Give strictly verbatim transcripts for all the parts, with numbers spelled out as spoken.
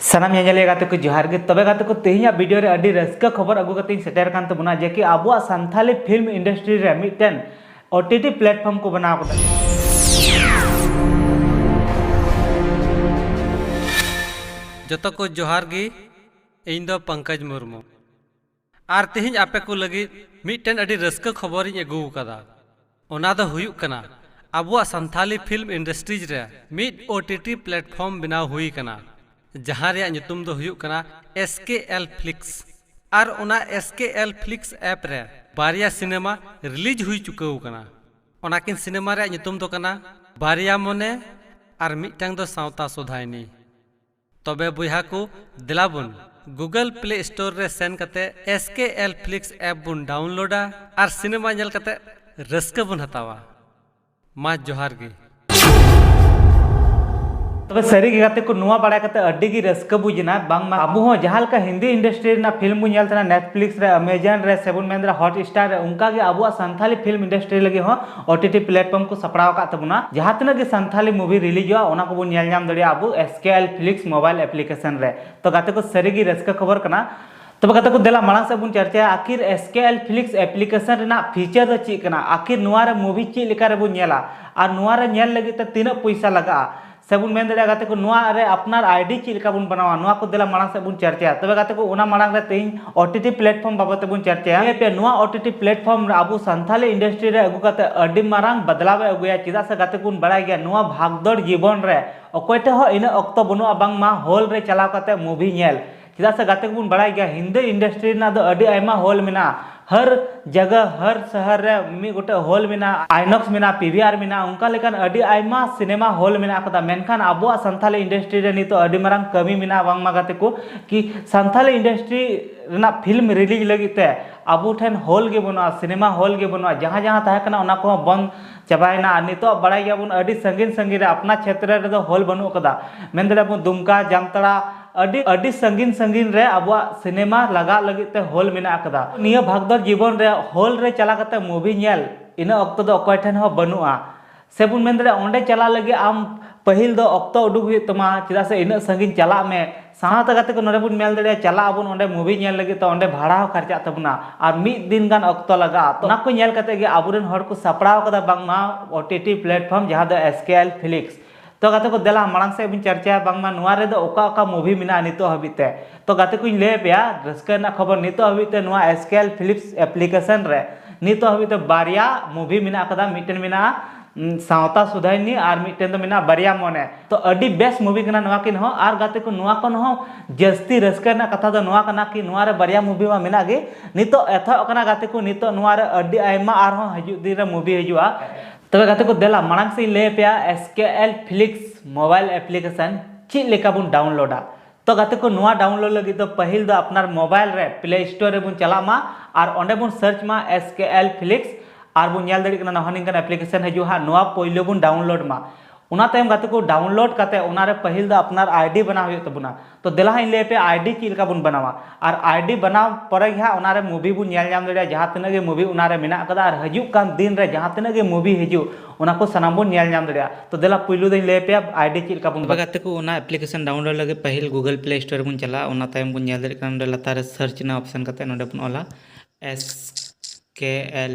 ᱥᱟᱱᱟᱢ ᱧᱮᱧᱮᱞᱤᱭᱟᱹ ᱜᱟᱛᱮ ᱠᱚ ᱡᱚᱦᱟᱨ ᱜᱮ᱾ ᱛᱚᱵᱮ ᱜᱟᱛᱮ ᱠᱚ, ᱛᱮᱦᱮᱧᱟᱜ ᱵᱷᱤᱰᱤᱭᱳ ᱨᱮ ᱟᱹᱰᱤ ᱨᱟᱹᱥᱠᱟᱹ ᱠᱷᱚᱵᱚᱨ ᱟᱹᱜᱩ ᱠᱟᱛᱮᱧ ᱥᱮᱴᱮᱨ ᱟᱠᱟᱱ ᱛᱟᱵᱚᱱᱟ, ᱡᱮ ᱠᱤ ᱟᱵᱚᱣᱟᱜ ᱥᱟᱱᱛᱷᱟᱞᱤ ᱯᱷᱤᱞᱢ ᱤᱱᱰᱟᱥᱴᱨᱤ ᱨᱮ ᱢᱤᱫᱴᱮᱱ ᱳ ᱴᱤ ᱴᱤ ᱯᱞᱟᱴᱯᱷᱚᱨᱢ ᱠᱚ ᱵᱮᱱᱟᱣ ᱠᱟᱫᱟ᱾ ᱡᱚᱛᱚ ᱠᱚ ᱡᱚᱦᱟᱨ ᱜᱮ, ᱤᱧ ᱫᱚ ᱯᱚᱝᱠᱚᱡᱽ ᱢᱩᱨᱢᱩ᱾ ᱟᱨ ᱛᱮᱦᱮᱧ ᱟᱯᱮ ᱠᱚ ᱞᱟᱹᱜᱤᱫ ᱢᱤᱫᱴᱮᱱ ᱟᱹᱰᱤ ᱨᱟᱹᱥᱠᱟᱹ ᱠᱷᱚᱵᱚᱨᱤᱧ ᱟᱹᱜᱩ ᱟᱠᱟᱫᱟ᱾ ᱚᱱᱟ ᱫᱚ ᱦᱩᱭᱩᱜ ᱠᱟᱱᱟ, ᱟᱵᱚᱣᱟᱜ ᱥᱟᱱᱛᱷᱟᱞᱤ ᱯᱷᱤᱞᱢ ᱤᱱᱰᱟᱥᱴᱨᱤᱡᱽ ᱨᱮ ᱢᱤᱫ ᱳ ᱴᱤ ᱴᱤ ᱯᱞᱟᱴᱯᱷᱚᱨᱢ ᱵᱮᱱᱟᱣ ᱦᱩᱭ ᱟᱠᱟᱱᱟ, ᱡᱟᱦᱟᱸ ᱨᱮᱭᱟᱜ ᱧᱩᱛᱩᱢ ᱫᱚ ᱦᱩᱭᱩᱜ ᱠᱟᱱᱟ ᱮᱥ ᱠᱮ ᱮᱞ ᱯᱷᱞᱤᱠᱥ᱾ ᱟᱨ ᱚᱱᱟ ᱮᱥ ᱠᱮ ᱮᱞ ᱯᱷᱞᱤᱠᱥ ᱮᱯ ᱨᱮ ᱵᱟᱨᱭᱟ ᱥᱤᱱᱮᱢᱟ ᱨᱤᱞᱤᱡᱽ ᱦᱩᱭ ᱪᱩᱠᱟᱹᱣ ᱟᱠᱟᱱᱟ᱾ ᱚᱱᱟᱠᱤᱱ ᱥᱤᱱᱮᱢᱟ ᱨᱮᱭᱟᱜ ᱧᱩᱛᱩᱢ ᱫᱚ ᱠᱟᱱᱟ ᱵᱟᱨᱭᱟ ᱢᱚᱱᱮ ᱟᱨ ᱢᱤᱫᱴᱟᱝ ᱫᱚ ᱥᱟᱶᱛᱟ ᱥᱳᱫᱷᱟᱭᱱᱤ᱾ ᱛᱚᱵᱮ ᱵᱚᱭᱦᱟ ᱠᱚ, ᱫᱮᱞᱟ ᱵᱚᱱ Google Play Store ᱨᱮ ᱥᱮᱱ ᱠᱟᱛᱮ ᱮᱥ ᱠᱮ ᱮᱞ ᱯᱷᱞᱤᱠᱥ ᱮᱯ ᱵᱚᱱ ᱰᱟᱣᱩᱱᱞᱳᱰᱟ ᱟᱨ ᱥᱤᱱᱮᱢᱟ ᱧᱮᱞ ᱠᱟᱛᱮ ᱨᱟᱹᱥᱠᱟᱹ ᱵᱚᱱ ᱦᱟᱛᱟᱣᱟ᱾ ᱢᱟ ᱡᱚᱦᱟᱨ ᱜᱮ᱾ ᱛᱚᱵᱮ ᱥᱟᱹᱨᱤ ᱜᱮ ᱜᱟᱛᱮ ᱠᱚ, ᱱᱚᱣᱟ ᱵᱟᱲᱟᱭ ᱠᱟᱛᱮ ᱟᱹᱰᱤ ᱜᱮ ᱨᱟᱹᱥᱠᱟᱹ ᱵᱩᱡᱽ ᱮᱱᱟ᱾ ᱵᱟᱝᱢᱟ ᱟᱵᱚ ᱦᱚᱸ ᱡᱟᱦᱟᱸ ᱞᱮᱠᱟ ᱦᱤᱱᱫᱤ ᱤᱱᱰᱟᱥᱴᱨᱤ ᱨᱮᱱᱟᱜ ᱯᱷᱤᱞᱢ ᱵᱚᱱ ᱧᱮᱞ ᱛᱟᱦᱮᱱᱟ Netflix ᱨᱮ, Amazon ᱨᱮ, ᱥᱮ ᱵᱚᱱ ᱢᱮᱱ ᱫᱟᱲᱮᱭᱟᱜᱼᱟ Hotstar ᱨᱮ, ᱚᱱᱠᱟ ᱜᱮ ᱟᱵᱚᱣᱟᱜ ᱥᱟᱱᱛᱷᱟᱞᱤ ᱯᱷᱤᱞᱢ ᱤᱱᱰᱟᱥᱴᱨᱤ ᱞᱟᱹᱜᱤᱫ ᱦᱚᱸ ᱳ ᱴᱤ ᱴᱤ ᱯᱞᱟᱴᱯᱷᱚᱨᱢ ᱠᱚ ᱥᱟᱯᱲᱟᱣ ᱟᱠᱟᱫ ᱛᱟᱵᱚᱱᱟ᱾ ᱡᱟᱦᱟᱸ ᱛᱤᱱᱟᱹᱜ ᱜᱮ ᱥᱟᱱᱛᱷᱟᱞᱤ ᱢᱩᱵᱷᱤ ᱨᱤᱞᱤᱡᱚᱜᱼᱟ, ᱚᱱᱟ ᱠᱚᱵᱚᱱ ᱧᱮᱞ ᱧᱟᱢ ᱫᱟᱲᱮᱭᱟᱜᱼᱟ ᱟᱵᱚ S K L ᱯᱷᱞᱤᱠᱥ mobile application ᱨᱮ᱾ ᱛᱚ ᱜᱟᱛᱮ ᱠᱚ, ᱥᱟᱹᱨᱤ ᱜᱮ ᱨᱟᱹᱥᱠᱟᱹ ᱠᱷᱚᱵᱚᱨ ᱠᱟᱱᱟ᱾ ᱛᱚᱵᱮ ᱜᱟᱛᱮ ᱠᱚ, ᱫᱮᱞᱟ ᱢᱟᱲᱟᱝ ᱥᱮᱫ ᱵᱚᱱ ᱪᱟᱨᱪᱟᱭᱟ, ᱟᱹᱠᱷᱤᱨ ᱮᱥ ᱠᱮ ᱮᱞ ᱯᱷᱞᱤᱠᱥ ᱮᱯᱞᱤᱠᱮᱥᱚᱱ ᱨᱮᱱᱟᱜ ᱯᱷᱤᱪᱟᱨ ᱫᱚ ᱪᱮᱫ ᱠᱟᱱᱟ, ᱟᱹᱠᱷᱤᱨ ᱱᱚᱣᱟ ᱨᱮ ᱢᱩᱵᱷᱤ ᱪᱮᱫ ᱞᱮᱠᱟ ᱨᱮᱵᱚᱱ ᱧᱮᱞᱟ ᱟᱨ ᱱᱚᱣᱟ ᱨᱮ ᱧᱮᱞ ᱞᱟᱹᱜᱤᱫ ᱛᱮ ᱛᱤᱱᱟᱹᱜ ᱯᱚᱭᱥᱟ ᱞᱟᱜᱟᱜᱼᱟ, ᱥᱮ ᱵᱚᱱ ᱢᱮᱱ ᱫᱟᱲᱮᱭᱟᱜᱼᱟ ᱜᱟᱛᱮ ᱠᱚ, ᱱᱚᱣᱟ ᱨᱮ ᱟᱯᱱᱟᱨ ᱟᱭ ᱰᱤ ᱪᱮᱫ ᱞᱮᱠᱟ ᱵᱚᱱ ᱵᱮᱱᱟᱣᱟ, ᱱᱚᱣᱟ ᱠᱚ ᱫᱮᱞᱟ ᱢᱟᱲᱟᱝ ᱥᱮᱫ ᱵᱚᱱ ᱪᱟᱨᱪᱟᱭᱟ᱾ ᱛᱚᱵᱮ ᱜᱟᱛᱮ ᱠᱚ, ᱚᱱᱟ ᱢᱟᱲᱟᱝ ᱨᱮ ᱛᱮᱦᱮᱧ ᱳ ᱴᱤ ᱴᱤ ᱯᱞᱟᱴᱯᱷᱚᱨᱢ ᱵᱟᱵᱚᱫ ᱛᱮᱵᱚᱱ ᱪᱟᱨᱪᱟᱭᱟ᱾ ᱦᱮᱸ ᱯᱮ, ᱱᱚᱣᱟ ᱳ ᱴᱤ ᱴᱤ ᱯᱞᱟᱴᱯᱷᱚᱨᱢ ᱨᱮ ᱟᱵᱚ ᱥᱟᱱᱛᱷᱟᱞᱤ ᱤᱱᱰᱟᱥᱴᱨᱤ ᱨᱮ ᱟᱹᱜᱩ ᱠᱟᱛᱮ ᱟᱹᱰᱤ ᱢᱟᱨᱟᱝ ᱵᱟᱫᱞᱟᱣ ᱮ ᱟᱹᱜᱩᱭᱟ᱾ ᱪᱮᱫᱟᱜ ᱥᱮ ᱜᱟᱛᱮ ᱠᱚᱵᱚᱱ ᱵᱟᱲᱟᱭ ᱜᱮᱭᱟ, ᱱᱚᱣᱟ ᱵᱷᱟᱜᱽᱫᱚᱲ ᱡᱤᱵᱚᱱ ᱨᱮ ᱚᱠᱚᱭ ᱴᱷᱮᱱ ᱦᱚᱸ ᱤᱱᱟᱹᱜ ᱚᱠᱛᱚ ᱵᱟᱹᱱᱩᱜᱼᱟ ᱵᱟᱝᱢᱟ ᱦᱚᱞ ᱨᱮ ᱪᱟᱞᱟᱣ ᱠᱟᱛᱮ ᱢᱩᱵᱷᱤ ᱧᱮᱞ᱾ ᱪᱮᱫᱟᱜ ᱥᱮ ᱜᱟᱛᱮ ᱠᱚᱵᱚᱱ ᱵᱟᱲᱟᱭ ᱜᱮᱭᱟ, ᱦᱤᱱᱫᱤ ᱤᱱᱰᱟᱥᱴᱨᱤ ᱨᱮᱱᱟᱜ ᱫᱚ ᱟᱹᱰᱤ ᱟᱭᱢᱟ ᱦᱚᱞ ᱢᱮᱱᱟᱜᱼᱟ᱾ ᱦᱟᱨ ᱡᱟᱭᱜᱟ, ᱦᱟᱨ ᱥᱟᱦᱟᱨ ᱨᱮ ᱢᱤᱫ ᱜᱚᱴᱮᱡ ᱦᱚᱞ ᱢᱮᱱᱟᱜᱼᱟ, ᱟᱭᱱᱚᱠᱥ ᱢᱮᱱᱟᱜᱼᱟ, ᱯᱤ ᱵᱷᱤ ᱟᱨ ᱢᱮᱱᱟᱜᱼᱟ, ᱚᱱᱠᱟ ᱞᱮᱠᱟᱱ ᱟᱹᱰᱤ ᱟᱭᱢᱟ ᱥᱤᱱᱮᱢᱟ ᱦᱚᱞ ᱢᱮᱱᱟᱜ ᱟᱠᱟᱫᱟ᱾ ᱢᱮᱱᱠᱷᱟᱱ ᱟᱵᱚᱣᱟᱜ ᱥᱟᱱᱛᱷᱟᱞᱤ ᱤᱱᱰᱟᱥᱴᱨᱤ ᱨᱮ ᱱᱤᱛᱚᱜ ᱟᱹᱰᱤ ᱢᱟᱨᱟᱝ ᱠᱟᱹᱢᱤ ᱢᱮᱱᱟᱜᱼᱟ ᱵᱟᱝᱢᱟ ᱜᱟᱛᱮ ᱠᱚ, ᱠᱤ ᱥᱟᱱᱛᱷᱟᱞᱤ ᱤᱱᱰᱟᱥᱴᱨᱤ ᱨᱮᱱᱟᱜ ᱯᱷᱤᱞᱢ ᱨᱤᱞᱤᱡᱽ ᱞᱟᱹᱜᱤᱫ ᱛᱮ ᱟᱵᱚ ᱴᱷᱮᱱ ᱦᱚᱞ ᱜᱮ ᱵᱟᱹᱱᱩᱜᱼᱟ, ᱥᱤᱱᱮᱢᱟ ᱦᱚᱞ ᱜᱮ ᱵᱟᱹᱱᱩᱜᱼᱟ᱾ ᱡᱟᱦᱟᱸ ᱡᱟᱦᱟᱸ ᱛᱟᱦᱮᱸ ᱠᱟᱱᱟ, ᱚᱱᱟ ᱠᱚᱦᱚᱸ ᱵᱚᱱᱫ ᱪᱟᱵᱟᱭᱮᱱᱟ᱾ ᱟᱨ ᱱᱤᱛᱚᱜ ᱵᱟᱲᱟᱭ ᱜᱮᱭᱟᱵᱚᱱ, ᱟᱹᱰᱤ ᱥᱟᱺᱜᱤᱧ ᱥᱟᱺᱜᱤᱧ ᱨᱮ ᱟᱯᱱᱟ ᱪᱷᱮᱛᱨᱚ ᱨᱮᱫᱚ ᱦᱚᱞ ᱵᱟᱹᱱᱩᱜ ᱟᱠᱟᱫᱟ᱾ ᱢᱮᱱ ᱫᱟᱲᱮᱭᱟᱜᱼᱟ ᱵᱚᱱ ᱫᱩᱢᱠᱟ, ᱡᱟᱢᱛᱟᱲᱟ, ᱟᱹᱰᱤ, ᱟᱹᱰᱤ ᱥᱟᱺᱜᱤᱧ ᱥᱟᱺᱜᱤᱧ ᱨᱮ ᱟᱵᱚᱣᱟᱜ ᱥᱤᱱᱮᱢᱟ ᱞᱟᱜᱟᱜ ᱞᱟᱹᱜᱤᱫ ᱛᱮ ᱦᱚᱞ ᱢᱮᱱᱟᱜ ᱟᱠᱟᱫᱟ᱾ ᱱᱤᱭᱟᱹ ᱵᱷᱟᱜᱽᱫᱚᱲ ᱡᱤᱵᱚᱱ ᱨᱮ ᱦᱚᱞ ᱨᱮ ᱪᱟᱞᱟᱣ ᱠᱟᱛᱮ ᱢᱩᱵᱷᱤ ᱧᱮᱞ ᱤᱱᱟᱹ ᱚᱠᱛᱚ ᱫᱚ ᱚᱠᱚᱭ ᱴᱷᱮᱱ ᱦᱚᱸ ᱵᱟᱹᱱᱩᱜᱼᱟ᱾ ᱥᱮ ᱵᱚᱱ ᱢᱮᱱ ᱫᱟᱲᱮᱭᱟᱜᱼᱟ, ᱚᱸᱰᱮ ᱪᱟᱞᱟᱜ ᱞᱟᱹᱜᱤᱫ ᱟᱢ ᱯᱟᱹᱦᱤᱞ ᱫᱚ ᱚᱠᱛᱚ ᱩᱰᱩᱠ ᱦᱩᱭᱩᱜ ᱛᱟᱢᱟ, ᱪᱮᱫᱟᱜ ᱥᱮ ᱤᱱᱟᱹᱜ ᱥᱟᱺᱜᱤᱧ ᱪᱟᱞᱟᱜ ᱢᱮ᱾ ᱥᱟᱶᱛᱮ ᱜᱟᱛᱮ ᱠᱚ, ᱱᱚᱰᱮ ᱵᱚᱱ ᱧᱮᱞ ᱫᱟᱲᱮᱭᱟᱜᱼᱟ, ᱪᱟᱞᱟᱜ ᱟᱵᱚᱱ ᱚᱸᱰᱮ movie ᱧᱮᱞ ᱞᱟᱹᱜᱤᱫ, ᱛᱚ ᱚᱸᱰᱮ ᱵᱷᱟᱲᱟ ᱦᱚᱸ ᱠᱷᱚᱨᱪᱟᱜ ᱛᱟᱵᱚᱱᱟ ᱟᱨ ᱢᱤᱫ ᱫᱤᱱ ᱜᱟᱱ ᱚᱠᱛᱚ ᱞᱟᱜᱟᱜᱼᱟ᱾ ᱛᱚ ᱚᱱᱟ ᱠᱚ ᱧᱮᱞ ᱠᱟᱛᱮ ᱜᱮ ᱟᱵᱚᱨᱮᱱ ᱦᱚᱲ ᱠᱚ ᱥᱟᱯᱲᱟᱣ ᱠᱟᱫᱟ ᱵᱟᱝᱢᱟ OTT platform, ᱡᱟᱦᱟᱸ ᱫᱚ SKL Flix᱾ ᱛᱚ ᱜᱟᱛᱮ ᱠᱚ, ᱫᱮᱞᱟ ᱢᱟᱲᱟᱝ ᱥᱮᱫ ᱵᱚᱱ ᱪᱟᱨᱪᱟᱭᱟ ᱵᱟᱝᱢᱟ ᱱᱚᱣᱟ ᱨᱮᱫᱚ ᱚᱠᱟ ᱚᱠᱟ movie ᱢᱮᱱᱟᱜᱼᱟ ᱱᱤᱛᱚᱜ ᱦᱟᱹᱵᱤᱡ ᱛᱮ᱾ ᱛᱚ ᱜᱟᱛᱮ ᱠᱚᱧ ᱞᱟᱹᱭ ᱟᱯᱮᱭᱟ ᱨᱟᱹᱥᱠᱟᱹ ᱨᱮᱱᱟᱜ ᱠᱷᱚᱵᱚᱨ, ᱱᱤᱛᱚᱜ ᱦᱟᱹᱵᱤᱡ ᱛᱮ ᱱᱚᱣᱟ SKL Flix application ᱨᱮ ᱱᱤᱛᱚᱜ ᱦᱟᱹᱵᱤᱡ ᱛᱮ ᱵᱟᱨᱭᱟ movie ᱢᱮᱱᱟᱜ ᱟᱠᱟᱫᱟ᱾ ᱢᱤᱫᱴᱮᱱ ᱢᱮᱱᱟᱜᱼᱟ, ᱩᱸ, ᱥᱟᱶᱛᱟ ᱥᱩᱫᱷᱟᱭᱱᱤ ᱟᱨ ᱢᱤᱫᱴᱮᱱ ᱫᱚ ᱢᱮᱱᱟᱜᱼᱟ ᱵᱟᱨᱭᱟ ᱢᱚᱱᱮ᱾ ᱛᱚ ᱟᱹᱰᱤ ᱵᱮᱥ movie ᱠᱟᱱᱟ ᱱᱚᱣᱟ ᱠᱤᱱ ᱦᱚᱸ᱾ ᱟᱨ ᱜᱟᱛᱮ ᱠᱚ, ᱱᱚᱣᱟ ᱠᱷᱚᱱ ᱦᱚᱸ ᱡᱟᱹᱥᱛᱤ ᱨᱟᱹᱥᱠᱟᱹ ᱨᱮᱱᱟᱜ ᱠᱟᱛᱷᱟ ᱫᱚ ᱱᱚᱣᱟ ᱠᱟᱱᱟ ᱠᱤ ᱱᱚᱣᱟ ᱨᱮ ᱵᱟᱨᱭᱟ movie ᱢᱟ ᱢᱮᱱᱟᱜ ᱜᱮ, ᱱᱤᱛᱚᱜ ᱮᱛᱚᱦᱚᱵ ᱠᱟᱱᱟ ᱜᱟᱛᱮ ᱠᱚ, ᱱᱤᱛᱚᱜ ᱱᱚᱣᱟ ᱨᱮ ᱟᱹᱰᱤ ᱟᱭᱢᱟ ᱟᱨᱦᱚᱸ ᱦᱤᱡᱩᱜ ᱫᱤᱱ ᱨᱮ movie ᱦᱤᱡᱩᱜᱼᱟ᱾ ᱛᱚᱵᱮ ᱜᱟᱛᱮ ᱠᱚ, ᱫᱮᱞᱟ ᱢᱟᱲᱟᱝ ᱥᱮᱫ ᱤᱧ ᱞᱟᱹᱭ ᱟᱯᱮᱭᱟ SKL Flix mobile application ᱪᱮᱫ ᱞᱮᱠᱟ ᱵᱚᱱ downloadᱟ᱾ ᱛᱚ ᱜᱟᱛᱮ ᱠᱚ, ᱱᱚᱣᱟ download ᱞᱟᱹᱜᱤᱫ ᱫᱚ ᱯᱟᱹᱦᱤᱞ ᱫᱚ ᱟᱯᱱᱟᱨ mobile ᱨᱮ Play Store ᱨᱮᱵᱚᱱ ᱪᱟᱞᱟᱜ ᱢᱟ ᱟᱨ ᱚᱸᱰᱮ ᱵᱚᱱ search ᱢᱟ SKL Flix᱾ ᱟᱨ ᱵᱚᱱ ᱧᱮᱞ ᱫᱟᱲᱮᱭᱟᱜ ᱠᱟᱱᱟ ᱱᱚᱣᱟ ᱱᱤᱝᱠᱟᱱ application ᱦᱤᱡᱩᱜᱼᱟ ᱦᱟᱸᱜ, ᱱᱚᱣᱟ ᱯᱳᱭᱞᱳ ᱵᱚᱱ download ᱢᱟ᱾ ᱚᱱᱟ ᱛᱟᱭᱚᱢ ᱜᱟᱛᱮ ᱠᱚ, download ᱠᱟᱛᱮ ᱚᱱᱟ ᱨᱮ ᱯᱟᱹᱦᱤᱞ ᱫᱚ ᱟᱯᱱᱟᱨ ID ᱵᱮᱱᱟᱣ ᱦᱩᱭᱩᱜ ᱛᱟᱵᱚᱱᱟ᱾ ᱛᱚ ᱫᱮᱞᱟ ᱦᱟᱸᱜ ᱤᱧ ᱞᱟᱹᱭ ᱟᱯᱮᱭᱟ ID ᱪᱮᱫ ᱞᱮᱠᱟ ᱵᱚᱱ ᱵᱮᱱᱟᱣᱟ᱾ ᱟᱨ ID ᱵᱮᱱᱟᱣ ᱯᱚᱨᱮ ᱜᱮ ᱦᱟᱸᱜ ᱚᱱᱟ ᱨᱮ movie ᱵᱚᱱ ᱧᱮᱞ ᱧᱟᱢ ᱫᱟᱲᱮᱭᱟᱜᱼᱟ, ᱡᱟᱦᱟᱸ ᱛᱤᱱᱟᱹᱜ ᱜᱮ movie ᱚᱱᱟ ᱨᱮ ᱢᱮᱱᱟᱜ ᱟᱠᱟᱫᱟ ᱟᱨ ᱦᱤᱡᱩᱜ ᱠᱟᱱ ᱫᱤᱱ ᱨᱮ ᱡᱟᱦᱟᱸ ᱛᱤᱱᱟᱹᱜ ᱜᱮ movie ᱦᱤᱡᱩᱜ, ᱚᱱᱟ ᱠᱚ ᱥᱟᱱᱟᱢ ᱵᱚᱱ ᱧᱮᱞ ᱧᱟᱢ ᱫᱟᱲᱮᱭᱟᱜᱼᱟ᱾ ᱛᱚ ᱫᱮᱞᱟ ᱯᱩᱭᱞᱩ ᱫᱚᱧ ᱞᱟᱹᱭ ᱟᱯᱮᱭᱟ ID ᱪᱮᱫ ᱞᱮᱠᱟ ᱵᱚᱱ ᱛᱚᱵᱮ ᱵᱮᱱᱟᱣᱟ᱾ ᱜᱟᱛᱮ ᱠᱚ, ᱚᱱᱟ application download ᱞᱟᱹᱜᱤᱫ ᱯᱟᱹᱦᱤᱞ Google Play Store ᱨᱮᱵᱚᱱ ᱪᱟᱞᱟᱜᱼᱟ, ᱚᱱᱟ ᱛᱟᱭᱚᱢ ᱵᱚᱱ ᱧᱮᱞ ᱫᱟᱲᱮᱭᱟᱜ ᱠᱟᱱᱟ ᱱᱚᱰᱮ ᱞᱟᱛᱟᱨ ᱨᱮ search ᱨᱮᱱᱟᱜ option ᱠᱟᱛᱮ ᱱᱚᱰᱮ ᱵᱚᱱ ᱚᱞᱟ SKL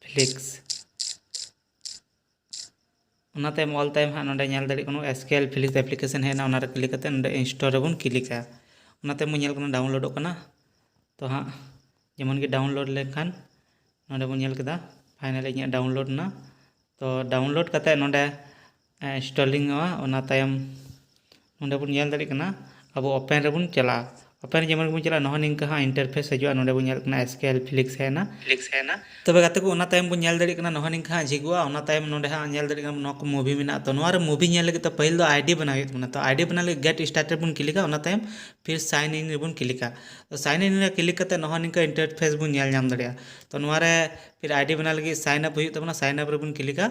Flix᱾ ᱚᱱᱟ ᱛᱟᱭᱚᱢ ᱚᱞ ᱛᱟᱭᱚᱢ ᱦᱟᱸᱜ ᱱᱚᱰᱮ ᱧᱮᱞ ᱫᱟᱲᱮᱭᱟᱜ ᱠᱟᱱᱟ SKL Flix application ᱦᱮᱡ ᱮᱱᱟ, ᱚᱱᱟ ᱨᱮ click ᱠᱟᱛᱮ ᱱᱚᱰᱮ install ᱨᱮᱵᱚᱱ click ᱟ᱾ ᱚᱱᱟ ᱛᱟᱭᱚᱢ ᱵᱚᱱ ᱧᱮᱞ ᱠᱟᱱᱟ downloadᱚᱜ ᱠᱟᱱᱟ᱾ ᱛᱚ ᱦᱟᱸᱜ ᱡᱮᱢᱚᱱ ᱜᱮ download ᱞᱮᱱᱠᱷᱟᱱ ᱱᱚᱰᱮ ᱵᱚᱱ ᱧᱮᱞ ᱠᱮᱫᱟ finally ᱤᱧᱟᱹᱜ download ᱮᱱᱟ᱾ ᱛᱚ download ᱠᱟᱛᱮ ᱱᱚᱰᱮ, ᱮ, installing ᱚᱜᱼᱟ᱾ ᱚᱱᱟ ᱛᱟᱭᱚᱢ ᱱᱚᱰᱮ ᱵᱚᱱ ᱧᱮᱞ ᱫᱟᱲᱮᱭᱟᱜ ᱠᱟᱱᱟ ᱟᱵᱚ open ᱨᱮᱵᱚᱱ ᱪᱟᱞᱟᱜᱼᱟ᱾ Open ᱨᱮ ᱡᱮᱢᱚᱱ ᱜᱮᱵᱚᱱ ᱪᱟᱞᱟᱜᱼᱟ, ᱱᱚᱜᱼᱚᱭ ᱱᱤᱝᱠᱟ ᱦᱟᱸᱜ interface ᱦᱤᱡᱩᱜᱼᱟ᱾ ᱱᱚᱰᱮ ᱵᱚᱱ ᱧᱮᱞ ᱠᱟᱱᱟ SKL Flix ᱦᱮᱡ ᱮᱱᱟ᱾ Flix ᱦᱮᱡ ᱮᱱᱟ᱾ ᱛᱚᱵᱮ ᱜᱟᱛᱮ ᱠᱚ, ᱚᱱᱟ ᱛᱟᱭᱚᱢ ᱵᱚᱱ ᱧᱮᱞ ᱫᱟᱲᱮᱭᱟᱜ ᱠᱟᱱᱟ ᱱᱚᱜᱼᱚᱭ ᱱᱤᱝᱠᱟ ᱦᱟᱸᱜ ᱡᱷᱤᱡᱚᱜᱼᱟ᱾ ᱚᱱᱟ ᱛᱟᱭᱚᱢ ᱱᱚᱰᱮ ᱦᱟᱸᱜ ᱧᱮᱞ ᱫᱟᱲᱮᱭᱟᱜ ᱠᱟᱱᱟ ᱱᱚᱣᱟ ᱠᱚ movie ᱢᱮᱱᱟᱜᱼᱟ᱾ ᱛᱚ ᱱᱚᱣᱟ ᱨᱮ movie ᱧᱮᱞ ᱞᱟᱹᱜᱤᱫ ᱛᱮ ᱯᱟᱹᱦᱤᱞ ᱫᱚ ID ᱵᱮᱱᱟᱣ ᱦᱩᱭᱩᱜ ᱛᱟᱵᱚᱱᱟ᱾ ᱛᱚ ID ᱵᱮᱱᱟᱣ ᱞᱟᱹᱜᱤᱫ get started ᱨᱮᱵᱚᱱ click ᱟ, ᱚᱱᱟ ᱛᱟᱭᱚᱢ ᱯᱷᱤᱨ sign in ᱨᱮᱵᱚᱱ click ᱟ᱾ ᱛᱚ sign in ᱨᱮ click ᱠᱟᱛᱮ ᱱᱚᱜᱼᱚᱭ ᱱᱤᱝᱠᱟ interface ᱵᱚᱱ ᱧᱮᱞ ᱧᱟᱢ ᱫᱟᱲᱮᱭᱟᱜᱼᱟ᱾ ᱛᱚ ᱱᱚᱣᱟ ᱨᱮ ᱯᱷᱤᱨ ID ᱵᱮᱱᱟᱣ ᱞᱟᱹᱜᱤᱫ sign up ᱦᱩᱭᱩᱜ ᱛᱟᱵᱚᱱᱟ, sign up ᱨᱮᱵᱚᱱ click ᱟ᱾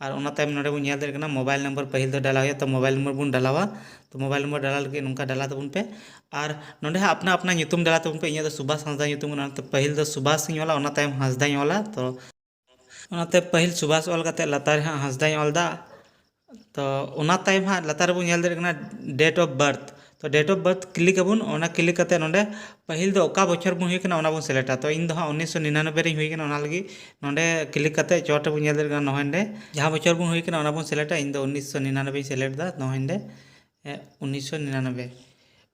ᱟᱨ ᱚᱱᱟ ᱛᱟᱭᱚᱢ ᱱᱚᱰᱮ ᱵᱚᱱ ᱧᱮᱞ ᱫᱟᱲᱮᱭᱟᱜ ᱠᱟᱱᱟ mobile number ᱯᱟᱹᱦᱤᱞ ᱫᱚ ᱰᱟᱞᱟᱣ ᱦᱩᱭᱩᱜᱼᱟ᱾ ᱛᱚ mobile number ᱵᱚᱱ ᱰᱟᱞᱟᱣᱟ᱾ ᱛᱚ mobile number ᱰᱟᱞᱟᱣ ᱞᱟᱹᱜᱤᱫ ᱱᱚᱝᱠᱟ ᱰᱟᱞᱟᱣ ᱛᱟᱵᱚᱱ ᱯᱮ᱾ ᱟᱨ ᱱᱚᱰᱮ ᱦᱟᱸᱜ ᱟᱯᱱᱟ ᱟᱯᱱᱟ ᱧᱩᱛᱩᱢ ᱰᱟᱞᱟᱣ ᱛᱟᱵᱚᱱ ᱯᱮ᱾ ᱤᱧᱟᱹᱜ ᱫᱚ ᱥᱩᱵᱷᱟᱥ ᱦᱟᱸᱥᱫᱟ ᱧᱩᱛᱩᱢ ᱠᱟᱱᱟ, ᱚᱱᱟᱛᱮ ᱯᱟᱹᱦᱤᱞ ᱫᱚ ᱥᱩᱵᱷᱟᱥ ᱤᱧ ᱚᱞᱟ, ᱚᱱᱟ ᱛᱟᱭᱚᱢ ᱦᱟᱸᱥᱫᱟᱧ ᱚᱞᱟ᱾ ᱛᱚ ᱚᱱᱟᱛᱮ ᱯᱟᱹᱦᱤᱞ ᱥᱩᱵᱷᱟᱥ ᱚᱞ ᱠᱟᱛᱮ ᱞᱟᱛᱟᱨ ᱨᱮ ᱦᱟᱸᱜ ᱦᱟᱸᱥᱫᱟᱧ ᱚᱞ ᱮᱫᱟ᱾ ᱛᱚ ᱚᱱᱟ ᱛᱟᱭᱚᱢ ᱦᱟᱸᱜ ᱞᱟᱛᱟᱨ ᱨᱮᱵᱚᱱ ᱧᱮᱞ ᱫᱟᱲᱮᱭᱟᱜ ᱠᱟᱱᱟ date of birth. ᱛᱚ date of birth click ᱟᱵᱚᱱ᱾ ᱚᱱᱟ click ᱠᱟᱛᱮ ᱱᱚᱰᱮ ᱯᱟᱹᱦᱤᱞ ᱫᱚ ᱚᱠᱟ ᱵᱚᱪᱷᱚᱨ ᱵᱚᱱ ᱦᱩᱭ ᱠᱟᱱᱟ ᱚᱱᱟ ᱵᱚᱱ ᱥᱤᱞᱮᱠᱴᱟ᱾ ᱛᱚ ᱤᱧ ᱫᱚ ᱦᱟᱸᱜ ᱩᱱᱤᱥᱥᱚ ᱱᱤᱨᱟᱱᱚᱵᱵᱳᱭ ᱨᱮᱧ ᱦᱩᱭ ᱠᱟᱱᱟ, ᱚᱱᱟ ᱞᱟᱹᱜᱤᱫ ᱱᱚᱰᱮ click ᱠᱟᱛᱮ ᱪᱚᱴ ᱨᱮᱵᱚᱱ ᱧᱮᱞ ᱫᱟᱲᱮᱭᱟᱜ ᱠᱟᱱᱟ ᱱᱚᱦᱮᱱᱰᱮ, ᱡᱟᱦᱟᱸ ᱵᱚᱪᱷᱚᱨ ᱵᱚᱱ ᱦᱩᱭ ᱠᱟᱱᱟ ᱚᱱᱟ ᱵᱚᱱ ᱥᱤᱞᱮᱠᱴᱟ᱾ ᱤᱧ ᱫᱚ ᱩᱱᱤᱥᱥᱚ ᱱᱤᱨᱟᱱᱚᱵᱵᱳᱭ ᱤᱧ ᱥᱤᱞᱮᱠᱴ ᱮᱫᱟ, ᱱᱚᱦᱮᱱᱰᱮ ᱩᱱᱤᱥᱥᱚ ᱱᱤᱨᱟᱱᱚᱵᱵᱳᱭ᱾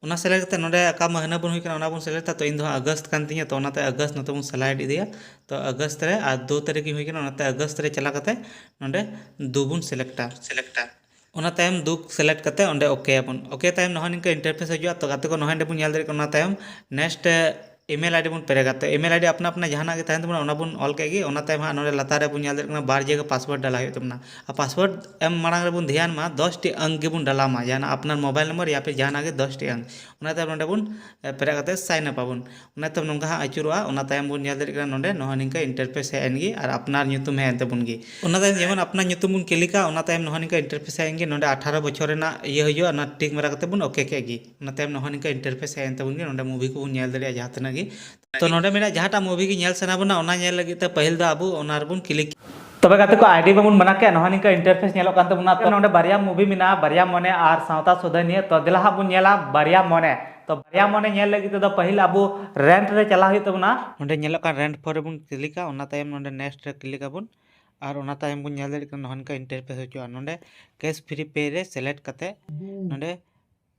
ᱚᱱᱟ ᱥᱮᱞᱮᱠᱴ ᱠᱟᱛᱮ ᱱᱚᱰᱮ ᱚᱠᱟ ᱢᱟᱹᱦᱱᱟᱹ ᱵᱚᱱ ᱦᱩᱭ ᱠᱟᱱᱟ ᱚᱱᱟ ᱵᱚᱱ ᱥᱮᱞᱮᱠᱴᱟ᱾ ᱛᱚ ᱤᱧ ᱫᱚ ᱦᱟᱸᱜ ᱟᱜᱚᱥᱴ ᱠᱟᱱ ᱛᱤᱧᱟᱹ, ᱛᱚ ᱚᱱᱟᱛᱮ ᱟᱜᱚᱥᱴ ᱱᱚᱛᱮ ᱵᱚᱱ ᱥᱮᱞᱮᱠᱴ ᱤᱫᱤᱭᱟ᱾ ᱛᱚ ᱟᱜᱚᱥᱴ ᱨᱮ ᱟᱨ ᱫᱩ ᱛᱟᱹᱨᱤᱠᱷ ᱤᱧ ᱦᱩᱭ ᱠᱟᱱᱟ, ᱚᱱᱟᱛᱮ ᱟᱜᱚᱥᱴ ᱨᱮ ᱪᱟᱞᱟᱣ ᱠᱟᱛᱮ ᱱᱚᱰᱮ ᱫᱩ ᱵᱚᱱ ᱥᱮᱞᱮᱠᱴᱟ᱾ ᱚᱱᱟ ᱛᱟᱭᱚᱢ ᱫᱩ ᱥᱮᱞᱮᱠᱴ ᱠᱟᱛᱮ ᱚᱸᱰᱮ ᱳᱠᱮ ᱟᱵᱚᱱ᱾ ᱳᱠᱮ ᱛᱟᱭᱚᱢ ᱱᱚᱜᱼᱚᱭ ᱱᱤᱝᱠᱟ ᱤᱱᱴᱟᱨᱯᱷᱮᱥ ᱦᱤᱡᱩᱜᱼᱟ᱾ ᱛᱚ ᱜᱟᱛᱮ ᱠᱚ ᱱᱚᱜᱼᱚᱭ ᱱᱚᱸᱰᱮ ᱵᱚᱱ ᱧᱮᱞ ᱫᱟᱲᱮᱭᱟᱜ ᱠᱟᱱᱟ, ᱚᱱᱟ ᱛᱟᱭᱚᱢ ᱱᱮᱠᱥᱴ ᱤᱢᱮᱞ ᱟᱭᱰᱤ ᱵᱚᱱ ᱯᱮᱨᱮᱜᱟ᱾ ᱛᱚ ᱤᱢᱮᱞ ᱟᱭᱰᱤ ᱟᱯᱱᱟ ᱟᱯᱱᱟ ᱡᱟᱦᱟᱱᱟᱜ ᱜᱮ ᱛᱟᱦᱮᱱ ᱛᱟᱵᱚᱱᱟ, ᱚᱱᱟ ᱵᱚᱱ ᱚᱞ ᱠᱮᱫ ᱜᱮ᱾ ᱚᱱᱟ ᱛᱟᱭᱚᱢ ᱦᱟᱸᱜ ᱱᱚᱰᱮ ᱞᱟᱛᱟᱨ ᱨᱮᱵᱚᱱ ᱧᱮᱞ ᱫᱟᱲᱮᱭᱟᱜ ᱠᱟᱱᱟ ᱵᱟᱨ ᱡᱟᱭᱜᱟ ᱯᱟᱥᱣᱟᱨᱰ ᱰᱟᱞᱟ ᱦᱩᱭᱩᱜ ᱛᱟᱵᱚᱱᱟ᱾ ᱟᱨ ᱯᱟᱥᱣᱟᱨᱰ ᱮᱢ ᱢᱟᱲᱟᱝ ᱨᱮᱵᱚᱱ ᱫᱷᱮᱭᱟᱱ ᱢᱟ ᱫᱚᱥ ᱴᱤ ᱟᱝᱠ ᱜᱮᱵᱚᱱ ᱰᱟᱞᱟ ᱢᱟ, ᱡᱟᱦᱟᱱᱟᱜ ᱟᱯᱱᱟᱨ ᱢᱳᱵᱟᱭᱤᱞ ᱱᱚᱢᱵᱚᱨ ᱭᱟ ᱯᱷᱤᱨ ᱡᱟᱦᱟᱱᱟᱜ ᱜᱮ ᱫᱚᱥ ᱴᱤ ᱟᱝᱠ᱾ ᱚᱱᱟ ᱛᱟᱭᱚᱢ ᱱᱚᱰᱮ ᱵᱚᱱ ᱮ, ᱯᱮᱨᱮᱜ ᱠᱟᱛᱮ ᱥᱟᱭᱤᱱ ᱟᱯ ᱟᱵᱚᱱ᱾ ᱚᱱᱟ ᱛᱟᱭᱚᱢ ᱱᱚᱝᱠᱟ ᱦᱟᱸᱜ ᱟᱹᱪᱩᱨᱚᱜᱼᱟ᱾ ᱚᱱᱟ ᱛᱟᱭᱚᱢ ᱵᱚᱱ ᱧᱮᱞ ᱫᱟᱲᱮᱭᱟᱜ ᱠᱟᱱᱟ ᱱᱚᱰᱮ ᱱᱚᱜᱼᱚᱭ ᱱᱤᱝᱠᱟ ᱤᱱᱴᱟᱨᱯᱷᱮᱥ ᱦᱮᱡ ᱮᱱ ᱜᱮ ᱟᱨ ᱟᱯᱱᱟᱨ ᱧᱩᱛᱩᱢ ᱦᱮᱡ ᱮᱱ ᱛᱟᱵᱚᱱ ᱜᱮ᱾ ᱚᱱᱟ ᱛᱟᱭᱚᱢ ᱡᱮᱢᱚᱱ ᱟᱯᱱᱟᱨ ᱧᱩᱛᱩᱢ ᱵᱚᱱ ᱠᱞᱤᱠᱟ, ᱚᱱᱟ ᱛᱟᱭᱚᱢ ᱱᱚᱜᱼᱚᱭ ᱱᱤᱝᱠᱟ ᱤᱱᱴᱟᱨᱯᱷᱮᱥ ᱦᱮᱡ ᱮᱱ ᱜᱮ᱾ ᱱᱚᱰᱮ ᱟᱴᱷᱟᱨᱚ ᱵᱚᱪᱷᱚᱨ ᱨᱮᱱᱟᱜ ᱤᱭᱟᱹ ᱦᱩᱭᱩᱜᱼᱟ, ᱚᱱᱟ ᱴᱤᱠ ᱢᱟᱨᱟ ᱠᱟᱛᱮ ᱵᱚᱱ ᱳᱠᱮ ᱠᱮᱫ ᱜᱮ᱾ ᱚᱱᱟ ᱛᱟᱭᱚᱢ ᱱᱚᱜᱼᱚᱭ ᱱᱤᱝᱠᱟ ᱤᱱᱴᱟᱨᱯᱷᱮᱥ ᱦᱮᱡ ᱮᱱ ᱛᱟᱵᱚᱱ ᱜᱮ᱾ ᱱᱚᱰᱮ ᱢᱩᱵᱷᱤ ᱠᱚᱵᱚᱱ ᱧᱮᱞ ᱫᱟᱲᱮᱭᱟᱜᱼᱟ ᱡᱟᱦᱟᱸ ᱛᱤᱱᱟᱹᱜ ᱜᱮ᱾ ᱛᱚ ᱱᱚᱰᱮ ᱢᱮᱱᱟᱜ ᱡᱟᱦᱟᱸᱴᱟᱜ ᱢᱩᱵᱷᱤ ᱜᱮ ᱧᱮᱞ ᱥᱟᱱᱟ ᱵᱚᱱᱟ, ᱚᱱᱟ ᱧᱮᱞ ᱞᱟᱹᱜᱤᱫ ᱛᱮ ᱯᱟᱹᱦᱤᱞ ᱫᱚ ᱟᱵᱚ ᱚᱱᱟ ᱨᱮᱵᱚᱱ ᱠᱞᱤᱠ᱾ ᱛᱚᱵᱮ ᱜᱟᱛᱮ ᱠᱚ, ᱟᱭᱰᱤ ᱵᱟᱵᱚᱱ ᱵᱮᱱᱟᱣ ᱠᱮᱫ, ᱱᱚᱜᱼᱚᱭ ᱱᱤᱝᱠᱟ ᱤᱱᱴᱟᱨᱯᱷᱮᱥ ᱧᱮᱞᱚᱜ ᱠᱟᱱ ᱛᱟᱵᱚᱱᱟ᱾ ᱛᱚ ᱱᱚᱰᱮ ᱵᱟᱨᱭᱟ ᱢᱩᱵᱷᱤ ᱢᱮᱱᱟᱜᱼᱟ, ᱵᱟᱨᱭᱟ ᱢᱚᱱᱮ ᱟᱨ ᱥᱟᱶᱛᱟ ᱥᱩᱫᱷᱟᱹᱨ ᱱᱤᱭᱟᱹ᱾ ᱛᱚ ᱫᱮᱞᱟ ᱦᱟᱸᱜ ᱵᱚᱱ ᱧᱮᱞᱟ ᱵᱟᱨᱭᱟ ᱢᱚᱱᱮ᱾ ᱛᱚ ᱵᱟᱨᱭᱟ ᱢᱚᱱᱮ ᱧᱮᱞ ᱞᱟᱹᱜᱤᱫ ᱛᱮᱫᱚ ᱯᱟᱹᱦᱤᱞ ᱟᱵᱚ ᱨᱮᱱᱴ ᱨᱮ ᱪᱟᱞᱟᱣ ᱦᱩᱭᱩᱜ ᱛᱟᱵᱚᱱᱟ᱾ ᱱᱚᱰᱮ ᱧᱮᱞᱚᱜ ᱠᱟᱱ ᱨᱮᱱᱴ ᱯᱷᱳᱨ ᱨᱮᱵᱚᱱ ᱠᱞᱤᱠᱟ, ᱚᱱᱟ ᱛᱟᱭᱚᱢ ᱱᱚᱰᱮ ᱱᱮᱠᱥᱴ ᱨᱮ ᱠᱞᱤᱠ ᱟᱵᱚᱱ᱾ ᱟᱨ ᱚᱱᱟ ᱛᱟᱭᱚᱢ ᱵᱚᱱ ᱧᱮᱞ ᱫᱟᱲᱮᱭᱟᱜ ᱠᱟᱱᱟ ᱱᱚᱜᱼᱚ ᱱᱚᱝᱠᱟ ᱤᱱᱴᱟᱨᱯᱷᱮᱥ ᱦᱤᱡᱩᱜᱼᱟ᱾ ᱱᱚᱰᱮ ᱠᱮᱥ ᱯᱷᱨᱤ ᱯᱮ ᱨᱮ ᱥᱤᱞᱮᱠᱴ ᱠᱟᱛᱮ ᱱᱚᱰᱮ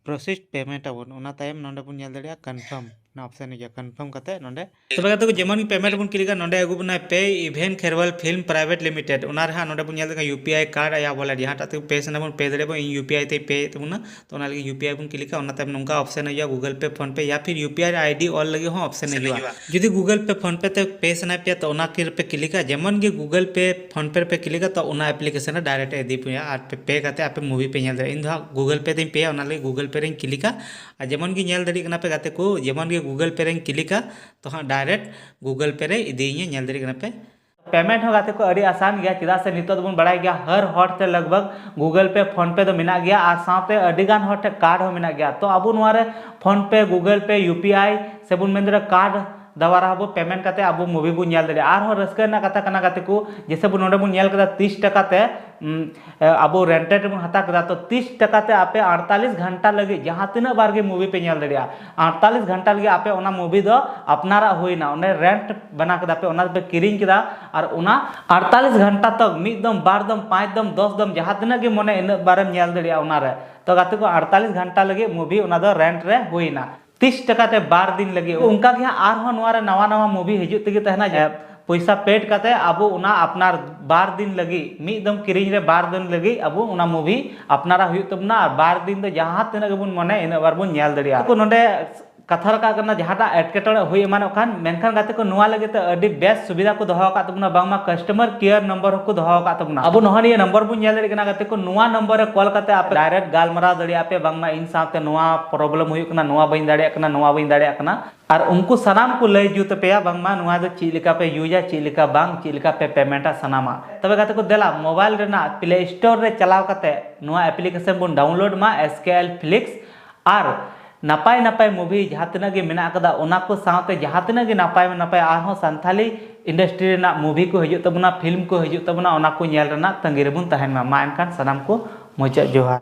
ᱯᱨᱚᱥᱮᱥ ᱯᱮᱢᱮᱱᱴ ᱟᱵᱚᱱ, ᱚᱱᱟ ᱛᱟᱭᱚᱢ ᱱᱚᱰᱮ ᱵᱚᱱ ᱧᱮᱞ ᱫᱟᱲᱮᱭᱟᱜᱼᱟ ᱠᱚᱱᱯᱷᱟᱨᱢ, ᱚᱱᱟ ᱚᱯᱥᱮᱱ ᱦᱤᱡᱩᱜᱼᱟ᱾ ᱠᱚᱱᱯᱷᱟᱨᱢ ᱠᱟᱛᱮ ᱱᱚᱰᱮ ᱛᱚᱵᱮ ᱜᱟᱛᱮ ᱠᱚ, ᱡᱮᱢᱚᱱ ᱜᱮ ᱯᱮᱢᱮᱱᱴ ᱵᱚᱱ ᱠᱞᱤᱠᱟ, ᱱᱚᱰᱮ ᱟᱹᱜᱩ ᱵᱚᱱᱟᱭ ᱯᱮ even Kherwal film private limited. ᱚᱱᱟ ᱨᱮ ᱦᱟᱸᱜ ᱱᱚᱰᱮ ᱵᱚᱱ ᱧᱮᱞ ᱫᱟᱲᱮᱭᱟᱜᱼᱟ ᱤᱭᱩ ᱯᱤ ᱟᱭ ᱠᱟᱨᱰ ᱭᱟ ᱣᱟᱞᱮᱴ, ᱡᱟᱦᱟᱸᱴᱟᱜ ᱛᱮ ᱯᱮ ᱥᱟᱱᱟ ᱵᱚᱱ ᱯᱮ ᱫᱟᱲᱮᱭᱟᱜᱼᱟ ᱵᱚᱱ᱾ ᱤᱧ ᱤᱭᱩ ᱯᱤ ᱟᱭ ᱛᱮ ᱯᱮ ᱛᱟᱵᱚᱱᱟ᱾ ᱛᱚ ᱚᱱᱟ ᱞᱟᱹᱜᱤᱫ ᱤᱭᱩ ᱯᱤ ᱟᱭ ᱵᱚᱱ ᱠᱞᱤᱠᱟ, ᱚᱱᱟ ᱛᱟᱭᱚᱢ ᱱᱚᱝᱠᱟ ᱚᱯᱥᱮᱱ ᱦᱤᱡᱩᱜᱼᱟ, ᱜᱩᱜᱚᱞ ᱯᱮ, ᱯᱷᱳᱱ ᱯᱮ ᱭᱟ ᱯᱷᱤᱨ ᱤᱭᱩ ᱯᱤ ᱟᱭ ᱟᱭᱰᱤ ᱚᱞ ᱞᱟᱹᱜᱤᱫ ᱦᱚᱸ ᱚᱯᱥᱮᱱ ᱦᱤᱡᱩᱜᱼᱟ᱾ ᱡᱩᱫᱤ ᱜᱩᱜᱚᱞ ᱯᱮ, ᱯᱷᱳᱱ ᱯᱮ ᱛᱮ ᱯᱮ ᱥᱟᱱᱟᱭᱮᱫ ᱯᱮᱭᱟ, ᱛᱚ ᱚᱱᱟ ᱠᱤ ᱨᱮᱯᱮ ᱠᱞᱤᱠᱟ, ᱡᱮᱢᱚᱱ ᱜᱮ ᱜᱩᱜᱚᱞ ᱯᱮ, ᱯᱷᱳᱱ ᱯᱮ ᱨᱮᱯᱮ ᱠᱞᱤᱠᱟ, ᱛᱚ ᱚᱱᱟ ᱮᱯᱞᱤᱠᱮᱥᱚᱱ ᱨᱮ ᱰᱟᱭᱨᱮᱠᱴ ᱮ ᱤᱫᱤ ᱯᱮᱭᱟ᱾ ᱟᱨ ᱯᱮ ᱯᱮ ᱠᱟᱛᱮ ᱟᱯᱮ ᱢᱩᱵᱷᱤ ᱯᱮ ᱧᱮᱞ ᱫᱟᱲᱮᱭᱟᱜᱼᱟ᱾ ᱤᱧ ᱫᱚ ᱦᱟᱸᱜ ᱜᱩᱜᱚᱞ ᱯᱮ ᱛᱮᱧ ᱯᱮᱭᱟ, ᱚᱱᱟ ᱞᱟᱹᱜᱤᱫ ᱜᱩᱜᱚᱞ ᱯᱮ ᱨᱮᱧ ᱠᱞᱤᱠᱟ᱾ ᱟᱨ ᱡᱮᱢᱚᱱ ᱜᱮ ᱧᱮᱞ ᱫᱟᱲᱮᱭᱟᱜ ᱠᱟᱱᱟ ᱯᱮ ᱜᱟᱛᱮ ᱠᱚ, ᱡᱮᱢᱚᱱ ᱜᱮ ᱜᱩᱜᱚᱞ ᱯᱮ ᱨᱮᱧ ᱠᱞᱤᱠᱟ, ᱛᱚ ᱦᱟᱸᱜ ᱰᱟᱭᱨᱮᱠᱴ ᱜᱩᱜᱚᱞ ᱯᱮ ᱨᱮ ᱤᱫᱤᱭᱤᱧᱟ, ᱧᱮᱞ ᱫᱟᱲᱮᱭᱟᱜ ᱠᱟᱱᱟ ᱯᱮ᱾ ᱯᱮᱢᱮᱱᱴ ᱦᱚᱸ ᱜᱟᱛᱮ ᱠᱚ ᱟᱹᱰᱤ ᱟᱥᱟᱱ ᱜᱮᱭᱟ, ᱪᱮᱫᱟᱜ ᱥᱮ ᱱᱤᱛᱚᱜ ᱫᱚᱵᱚᱱ ᱵᱟᱲᱟᱭ ᱜᱮᱭᱟ ᱦᱟᱨ ᱦᱚᱲ ᱴᱷᱮᱱ ᱞᱟᱜᱽ ᱵᱷᱟᱜᱽ ᱜᱩᱜᱚᱞ ᱯᱮ, ᱯᱷᱳᱱ ᱯᱮ ᱫᱚ ᱢᱮᱱᱟᱜ ᱜᱮᱭᱟ ᱟᱨ ᱥᱟᱶᱛᱮ ᱟᱹᱰᱤ ᱜᱟᱱ ᱦᱚᱲ ᱴᱷᱮᱱ ᱠᱟᱨᱰ ᱦᱚᱸ ᱢᱮᱱᱟᱜ ᱜᱮᱭᱟ᱾ ᱛᱚ ᱟᱵᱚ ᱱᱚᱣᱟ ᱨᱮ ᱯᱷᱳᱱ ᱯᱮ, ᱜᱩᱜᱚᱞ ᱯᱮ, ᱭᱩ ᱯᱤ ᱟᱭ ᱥᱮ ᱵᱚᱱ ᱢᱮᱱ ᱫᱟᱲᱮᱭᱟᱜᱼᱟ ᱠᱟᱨᱰ ᱫᱟᱣᱟᱨᱟ ᱦᱚᱸᱵᱚ ᱯᱮᱢᱮᱱᱴ ᱠᱟᱛᱮ ᱟᱵᱚ ᱢᱩᱵᱷᱤ ᱵᱚᱱ ᱧᱮᱞ ᱫᱟᱲᱮᱭᱟᱜᱼᱟ᱾ ᱟᱨᱦᱚᱸ ᱨᱟᱹᱥᱠᱟᱹ ᱨᱮᱱᱟᱜ ᱠᱟᱛᱷᱟ ᱠᱟᱱᱟ ᱜᱟᱛᱮ ᱠᱚ, ᱡᱮᱥᱮ ᱵᱚ ᱱᱚᱰᱮ ᱵᱚᱱ ᱧᱮᱞ ᱠᱮᱫᱟ ᱛᱤᱥ ᱴᱟᱠᱟ ᱛᱮ, ᱩᱢ, ᱮ, ᱟᱵᱚ ᱨᱮᱱᱴᱮᱰ ᱵᱚᱱ ᱦᱟᱛᱟᱣ ᱠᱮᱫᱟ, ᱛᱚ ᱛᱤᱥ ᱴᱟᱠᱟ ᱛᱮ ᱟᱯᱮ ᱟᱴᱛᱟᱞᱤᱥ ᱜᱷᱚᱱᱴᱟ ᱞᱟᱹᱜᱤᱫ ᱡᱟᱦᱟᱸ ᱛᱤᱱᱟᱹᱜ ᱵᱟᱨ ᱜᱮ ᱢᱩᱵᱷᱤ ᱯᱮ ᱧᱮᱞ ᱫᱟᱲᱮᱭᱟᱜᱼᱟ, ᱟᱴᱛᱟᱞᱤᱥ ᱜᱷᱚᱱᱴᱟ ᱞᱟᱹᱜᱤᱫ ᱟᱯᱮ ᱚᱱᱟ ᱢᱩᱵᱷᱤ ᱫᱚ ᱟᱯᱱᱟᱨᱟᱜ ᱦᱩᱭᱱᱟ, ᱚᱸᱰᱮ ᱨᱮᱱᱴ ᱵᱮᱱᱟᱣ ᱠᱮᱫᱟ ᱯᱮ, ᱚᱱᱟ ᱫᱚᱯᱮ ᱠᱤᱨᱤᱧ ᱠᱮᱫᱟ, ᱟᱨ ᱚᱱᱟ ᱟᱴᱛᱟᱞᱤᱥ ᱜᱷᱚᱱᱴᱟ ᱛᱚᱠ ᱢᱤᱫ ᱫᱚᱢ, ᱵᱟᱨ ᱫᱚᱢ, ᱯᱟᱸᱪ ᱫᱚᱢ, ᱫᱚᱥ ᱫᱚᱢ, ᱡᱟᱦᱟᱸ ᱛᱤᱱᱟᱹᱜ ᱜᱮ ᱢᱚᱱᱮ ᱤᱱᱟᱹᱜ ᱵᱟᱨᱮᱢ ᱧᱮᱞ ᱫᱟᱲᱮᱭᱟᱜᱼᱟ ᱚᱱᱟᱨᱮ᱾ ᱛᱚ ᱜᱟᱛᱮ ᱠᱚ, ᱟᱴᱛᱟᱞᱤᱥ ᱜᱷᱚᱱᱴᱟ ᱞᱟᱹᱜᱤᱫ ᱢᱩᱵᱷᱤ ᱚᱱᱟ ᱫᱚ ᱨᱮᱱᱴ ᱨᱮ ᱦᱩᱭᱱᱟ᱾ ᱛᱤᱥ ᱴᱟᱠᱟ ᱛᱮ ᱵᱟᱨ ᱫᱤᱱ ᱞᱟᱹᱜᱤᱫ᱾ ᱚᱱᱠᱟ ᱜᱮ ᱦᱟᱸᱜ ᱟᱨᱦᱚᱸ ᱱᱚᱣᱟ ᱨᱮ ᱱᱟᱣᱟ ᱱᱟᱣᱟ ᱢᱩᱵᱷᱤ ᱦᱤᱡᱩᱜ ᱛᱮᱜᱮ ᱛᱟᱦᱮᱱᱟ, ᱡᱮ ᱯᱚᱭᱥᱟ ᱯᱮᱰ ᱠᱟᱛᱮ ᱟᱵᱚ ᱚᱱᱟ ᱟᱯᱱᱟᱨ ᱵᱟᱨ ᱫᱤᱱ ᱞᱟᱹᱜᱤᱫ, ᱢᱤᱫ ᱫᱚᱢ ᱠᱤᱨᱤᱧ ᱨᱮ ᱵᱟᱨ ᱫᱤᱱ ᱞᱟᱹᱜᱤᱫ ᱟᱵᱚ ᱚᱱᱟ ᱢᱩᱵᱷᱤ ᱟᱯᱱᱟᱨᱟᱜ ᱦᱩᱭᱩᱜ ᱛᱟᱵᱚᱱᱟ, ᱟᱨ ᱵᱟᱨ ᱫᱤᱱ ᱫᱚ ᱡᱟᱦᱟᱸ ᱛᱤᱱᱟᱹᱜ ᱜᱮᱵᱚᱱ ᱢᱚᱱᱮ ᱤᱱᱟᱹᱜ ᱵᱟᱨ ᱵᱚᱱ ᱧᱮᱞ ᱫᱟᱲᱮᱭᱟᱜᱼᱟ᱾ ᱠᱚ ᱱᱚᱰᱮ ᱠᱟᱛᱷᱟ ᱨᱟᱠᱟᱵ ᱠᱟᱱᱟ, ᱡᱟᱦᱟᱸᱴᱟᱜ ᱮᱴᱠᱮᱴᱚᱬᱮ ᱦᱩᱭ ᱮᱢᱟᱱᱚᱜ ᱠᱷᱟᱱ, ᱢᱮᱱᱠᱷᱟᱱ ᱜᱟᱛᱮ ᱠᱚ, ᱱᱚᱣᱟ ᱞᱟᱹᱜᱤᱫ ᱛᱮ ᱟᱹᱰᱤ ᱵᱮᱥ ᱥᱩᱵᱤᱫᱷᱟ ᱠᱚ ᱫᱚᱦᱚ ᱟᱠᱟᱫ ᱛᱟᱵᱚᱱᱟ, ᱵᱟᱝᱢᱟ ᱠᱟᱥᱴᱚᱢᱟᱨ ᱠᱮᱭᱟᱨ ᱱᱚᱢᱵᱚᱨ ᱦᱚᱸᱠᱚ ᱫᱚᱦᱚ ᱟᱠᱟᱫ ᱛᱟᱵᱚᱱᱟ᱾ ᱟᱵᱚ ᱱᱚᱜᱼᱚᱭ ᱱᱤᱭᱟᱹ ᱱᱚᱢᱵᱚᱨ ᱵᱚᱱ ᱧᱮᱞ ᱫᱟᱲᱮᱭᱟᱜ ᱠᱟᱱᱟ ᱜᱟᱛᱮ ᱠᱚ, ᱱᱚᱣᱟ ᱱᱚᱢᱵᱚᱨ ᱨᱮ ᱠᱚᱞ ᱠᱟᱛᱮ ᱟᱯᱮ ᱰᱟᱭᱨᱮᱠᱴ ᱜᱟᱞᱢᱟᱨᱟᱣ ᱫᱟᱲᱮᱭᱟᱜᱼᱟ ᱯᱮ, ᱵᱟᱝᱢᱟ ᱤᱧ ᱥᱟᱶᱛᱮ ᱱᱚᱣᱟ ᱯᱨᱚᱵᱞᱮᱢ ᱦᱩᱭᱩᱜ ᱠᱟᱱᱟ, ᱱᱚᱣᱟ ᱵᱟᱹᱧ ᱫᱟᱲᱮᱭᱟᱜ ᱠᱟᱱᱟ, ᱱᱚᱣᱟ ᱵᱟᱹᱧ ᱫᱟᱲᱮᱭᱟᱜ ᱠᱟᱱᱟ, ᱟᱨ ᱩᱱᱠᱩ ᱥᱟᱱᱟᱢ ᱠᱚ ᱞᱟᱹᱭ ᱡᱩᱛ ᱟᱯᱮᱭᱟ ᱵᱟᱝᱢᱟ ᱱᱚᱣᱟ ᱫᱚ ᱪᱮᱫ ᱞᱮᱠᱟ ᱯᱮ ᱤᱭᱩᱡᱟ, ᱪᱮᱫ ᱞᱮᱠᱟ ᱵᱟᱝ, ᱪᱮᱫ ᱞᱮᱠᱟ ᱯᱮ ᱯᱮᱢᱮᱱᱴᱟ, ᱥᱟᱱᱟᱢᱟᱜ᱾ ᱛᱚᱵᱮ ᱜᱟᱛᱮ ᱠᱚ, ᱫᱮᱞᱟ ᱢᱳᱵᱟᱭᱤᱞ ᱨᱮᱱᱟᱜ ᱯᱞᱮ ᱥᱴᱳᱨ ᱨᱮ ᱪᱟᱞᱟᱣ ᱠᱟᱛᱮ ᱱᱚᱣᱟ ᱮᱯᱞᱤᱠᱮᱥᱚᱱ ᱵᱚᱱ ᱰᱟᱣᱩᱱᱞᱳᱰ ᱢᱟ, ᱮᱥ ᱠᱮ ᱮᱞ ᱯᱷᱞᱤᱠᱥ, ᱟᱨ ᱱᱟᱯᱟᱭ ᱱᱟᱯᱟᱭ ᱢᱩᱵᱷᱤ ᱡᱟᱦᱟᱸ ᱛᱤᱱᱟᱹᱜ ᱜᱮ ᱢᱮᱱᱟᱜ ᱟᱠᱟᱫᱟ, ᱚᱱᱟ ᱠᱚ ᱥᱟᱶᱛᱮ ᱡᱟᱦᱟᱸ ᱛᱤᱱᱟᱹᱜ ᱜᱮ ᱱᱟᱯᱟᱭ ᱱᱟᱯᱟᱭ ᱟᱨᱦᱚᱸ ᱥᱟᱱᱛᱷᱟᱞᱤ ᱤᱱᱰᱟᱥᱴᱨᱤ ᱨᱮᱱᱟᱜ ᱢᱩᱵᱷᱤ ᱠᱚ ᱦᱤᱡᱩᱜ ᱛᱟᱵᱚᱱᱟ, ᱯᱷᱤᱞᱢ ᱠᱚ ᱦᱤᱡᱩᱜ ᱛᱟᱵᱚᱱᱟ, ᱚᱱᱟ ᱠᱚ ᱧᱮᱞ ᱨᱮᱱᱟᱜ ᱛᱟᱺᱜᱤ ᱨᱮᱵᱚᱱ ᱛᱟᱦᱮᱱ ᱢᱟ᱾ ᱢᱟ ᱮᱱᱠᱷᱟᱱ ᱥᱟᱱᱟᱢ ᱠᱚ ᱢᱩᱪᱟᱹᱫ ᱡᱚᱦᱟᱨ᱾